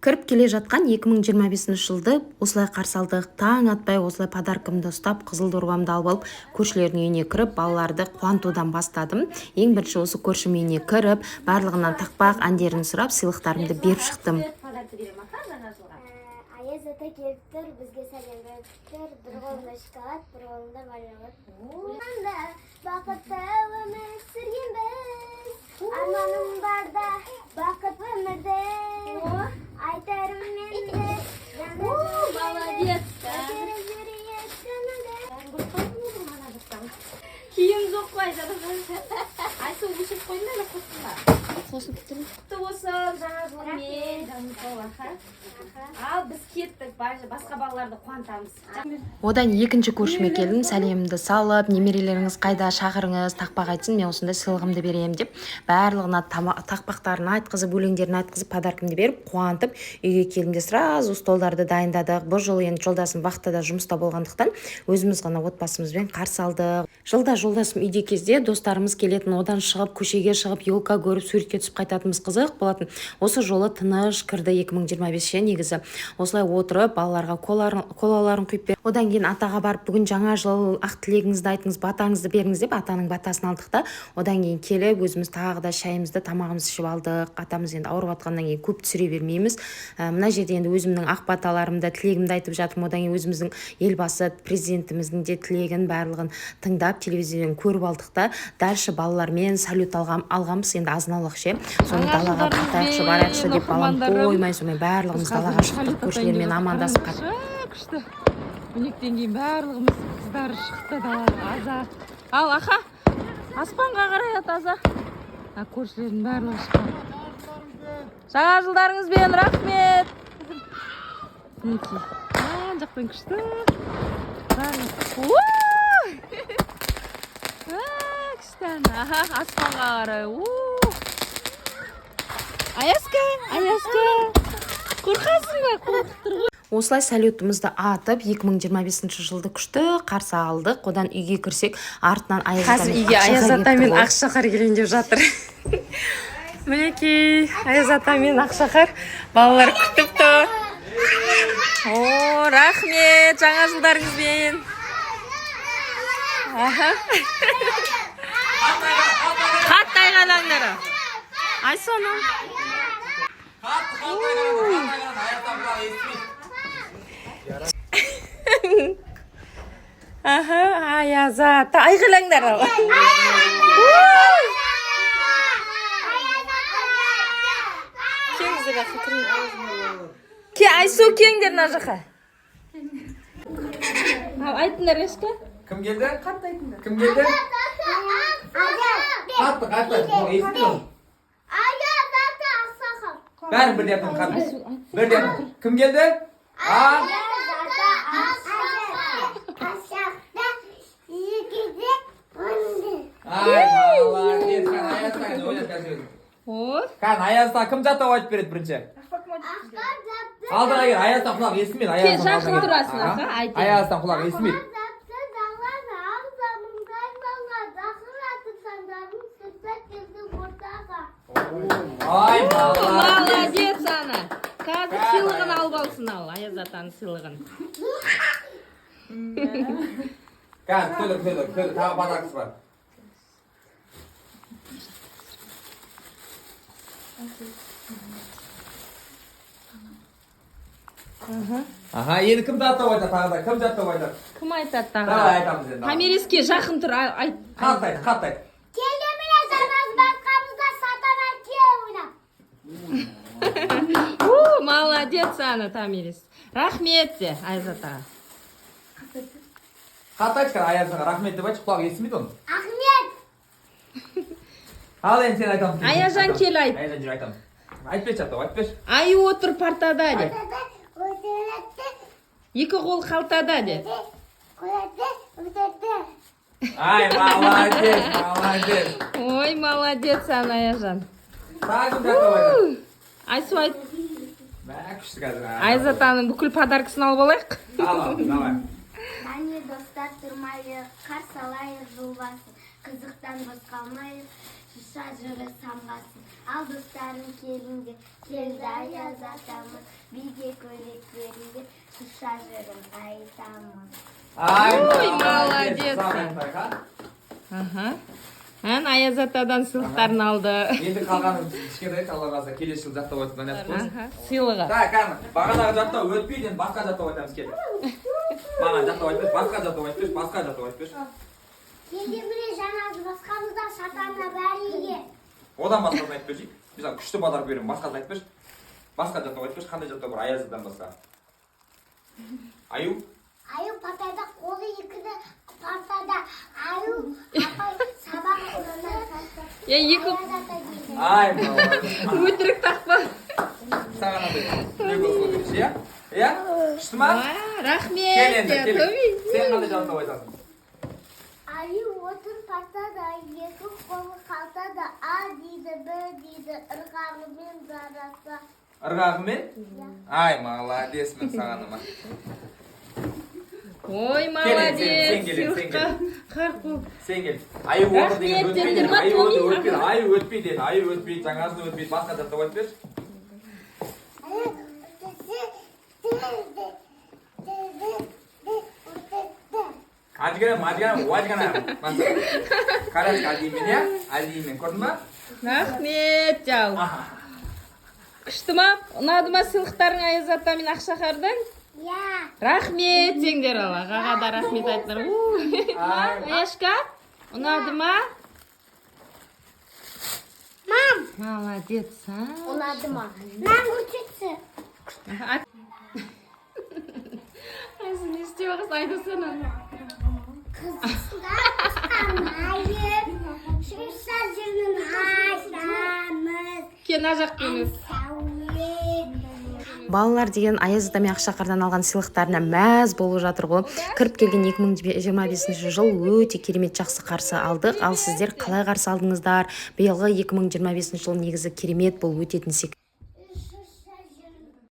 Кіріп келе жатқан 2025 жылды осылай қарсы алдық. Таң атпай осылай подаркамды ұстап, қызыл дорбамды алып алып, көршілердің үйіне кіріп, балаларды қуантудан бастадым. Ең бірінші осы көршім үйіне кіріп, барлығынан тақпақ әндерін сұрап, сыйлықтарымды беріп шықтым. Подарка беремін, аха, жаңа жылға. Аяз ата келіп тұр, бізге сәлем беріп тұр. Бір қолында шоколад, бір қолында мармелад. Анда бақытты өмір сүргенбіз. Арманым барда бақыт өмірде. Айтарым енді жаңа Молодец. көтеріп жүрейік көңілді. Киім жоқ қой, Айсұлу, өшіріп қойдың ба, әлі қостың ба? Қосып тұр. Құтты болсын жаңа жылыңмен, Жанникол, аха. Ал біз кеттік, басқа балаларды қуантамыз. Одан екінші көршіме келдім, сәлемімді салып, немерелеріңіз қайда, шақырыңыз, тақпақ айтсын, мен осындай сыйлығымды беремін деп, барлығына тақпақтарын айтқызып, өлеңдерін айтқызып, подаркамды беріп, қуантып, үйге келдім де, сразу столдарды дайындадық. Бұл жолы енді жолдасым вахтада жұмыста болғандықтан, өзіміз ғана отбасымызбен қарсы алдық. Жылда жолдасым үйде кезде достарымыз келетін, одан шығып, көшеге шығып, елка көріп, суретке түсіп қайтатынымыз, қызық болатын. Осы жолы тыныш кірді 2025-ше негізі. Осылай отырып, балаларға колаларын құйып беріп, одан кейін атаға барып, бүгін жаңа жыл, ақ тілегіңізді айтыңыз, батаңызды беріңіз деп, атаның батасын алдық та, одан кейін келіп, өзіміз тағы да шайымызды, тамағымызды ішіп алдық. Атамыз енді ауырып жатқаннан кейін көп түсіре бермейміз. Мына жерде енді өзімнің ақ баталарымды, тілегімді айтып жатырмын. Одан кейін өзіміздің елбасы президентіміздің де тілегін барлығын тыңдап, телевизордан көріп алдық та, дальше балалармен салют алғанбыз енді азын аулақ ше. Соны Жаңа далаға атайықшы, барайықшы деп балам оқырмандарым. қоймай, сонымен барлығымыз далаға шықтық, көршілермен амандасып. Күшті. 12-ден кейін барлығымыз, қыздар шықты далаға. Аза, ал, аха, аспанға қарай ат, Аза. А, көршілердің барлығы шыққан. Жаңа жылдарыңызбен, рахмет! Мінекей, ана жақтан күшті барлығы. Уа! А, күшті ән. Аха, аспанға қарай. У! Аяска, Аяска, қорқасың ба? Қорқып тұр ғой. Осылай салютымызды атып, 2025 жылды күшті қарсы алдық. Одан үйге кірсек, артынан Аяз ата Қазір мен үйге Ақшақар Аяз ата келіпті мен ғой. Ақшақар келейін деп жатыр. Мінекей, Аяз ата мен Ақшақар, балалар күтіп тұр. О, рахмет, жаңа жылдарыңызбен! Аха. Қатты айғайлаңдар, Айсоным. Қатты, қатты айғайлаңдар, қатты айғайлаңдар, Аяз ата құлағы естімейді. Аха, Аяз ата, айғайлаңдар. Аяз Келіңіздер, аха, кіріңдер. Ке, Айсу, келіңдер мына жаққа. Ал, айтыңдар, Ешкі. Кім келді? Қатты айтыңдар. Кім келді? Қатты, қатты. Ол естімейді оны. Аяз ата, Ақсақал. Бәрін бірдей айтыңдар, қатты. Бірдей айтыңдар. Кім келді? А? Аяз ата, Ақсақал. Ақшақта егізек өнді. Ай, молодец. Кәне, Аяз ата енді ойлап қазір. О. Кәне, Аяз ата кім жаттап айтып береді бірінші? Аққан запты. Алдыға кел, Аяз ата құлағы естімейді. Аяз Кел, атаның жақын алдына кел. тұрасың, Аха. аха, айт енді. Аяз атаның құлағы естімейді. Запты далан ағзамыңдай балға жақындатып сандарын сыртта келді ортаға. Ай, молодец. Молодец, ана. Қазір сыйлығын алып алсын, ал, Аяз атаның сыйлығын. Қазір күтеді, күтеді, күтеді. Тағы подаркасы бар. Аха, енді кім жаттап айтады тағы да? Кім жаттап айтады? Кім айтады тағы? Давай айтамыз енді. Томириске жақын тұр, айт. Қатты айт, қатты айт. Келеміне жаңа басқамызда сатана келуіне. У, молодец, ана, Томирис. Рахмет де Аяз атаға. Қатты айтшы, қазір Аяз атаға рахмет деп айтшы, құлағы естімейді оны. Ахмет. Ал енді сен айтамыз. Аяжан, кел, айт. Аяжан, жүр, айтамыз. Айтып берші, жаттап, айтып берші. Аю отыр партада де. Өтелетті, Екі қол қалтада де. қояды, өтеді. Ай, молодец, молодец. Ой, молодец, ана, Аяжан. Тағы кім жаттап айтады? Айсу, айт. Мә, күшті қазір. Аяз атаның бүкіл подаркасын алып алайық. Ал, ал, давай. Қане, достар, тұрмайық, қарсы алайық жыл басын. Қызықтан бос қалмайық, шырша жыры самғасын. Ал, достарым, келіңдер, келді аяз атамыз. Биге көйлек беріңдер, шырша жырын айтамыз. Ай, Ой, молодец. Саған айтайық, а? Аха. Ән аяз атадан сыйлықтарын алды. Енді қалғаны кішкентай, алла қаласа, келесі жылы жаттап айтып ойнап қойсын. Аха, сыйлығы. Так, кәні, бағанағы жаттау өтпейді, енді басқа жаттау айтамыз, кел. Маған жаттау айтып берші, басқа жаттау айтып берші, басқа жаттау айтып берші. Келді, міне, жаңа жыл басқамызда шатана бәрі үйге. Одан басқасын айтып берші. Мен саған күшті подарок беремін, басқасын айтып берші. Басқа жаттау айтып берші, қандай жаттау бар аяз атадан басқа? Аю? Аю партада, қолы екіді партада. Аю апай сабақ ұнады. Я екі Аяз ата келді. Ай, молодец. Өтірік тақпа. Саған андай лего берші, иә? Иә? Күшті ма? Уа, рахмет. Кел енді, кел. Тоби. Сен қандай жаттау айтасың? Аю отыр партада, екі қолы қалтада. А дейді, Б дейді, ырғағымен жараса. Ырғағымен? Ай, молодец, мен саған ама. Ой, Кел, молодец. сен кел, сен Сыйлыққа қарқ болып. Сен кел. Аю отыр деген Рахмет, өтпейді. дедіңдер ма, Аю отыр, Томи? өтпейді. Аю өтпейді енді. Аю өтпейді, жаңа жыл өтпейді. Басқа жаттау айтып берші. Аю Ажгырам, ажгырам, уажгырам. Қарашы, әлдимен, иә? Әлдимен, көрдің ба? Рахмет, жал. Күшті ма? Ұнады ма сыйлықтарың аяз ата мен Ақшақардың? Я. Рахмет деңдер, ал ағаға да рахмет айтыңдар. У. Ай. Аяшка, ұнады ма? Мам. Молодец, а? Ұнады ма? Мам, көрсетші. Айсұлу, не істеп жатырсың? Айтасana. Қыздар қысқанайық, шырша жырын айтамыз. Кел, мына жаққа емес. Сәуле. Балалар деген аяз ата мен Ақшақардан алған сыйлықтарына мәз болып жатыр ғой. Кіріп келген 2025 жыл өте керемет, жақсы қарсы алдық. Ал сіздер қалай қарсы алдыңыздар? Биылғы 2025 жыл негізі керемет болып өтетін секілді.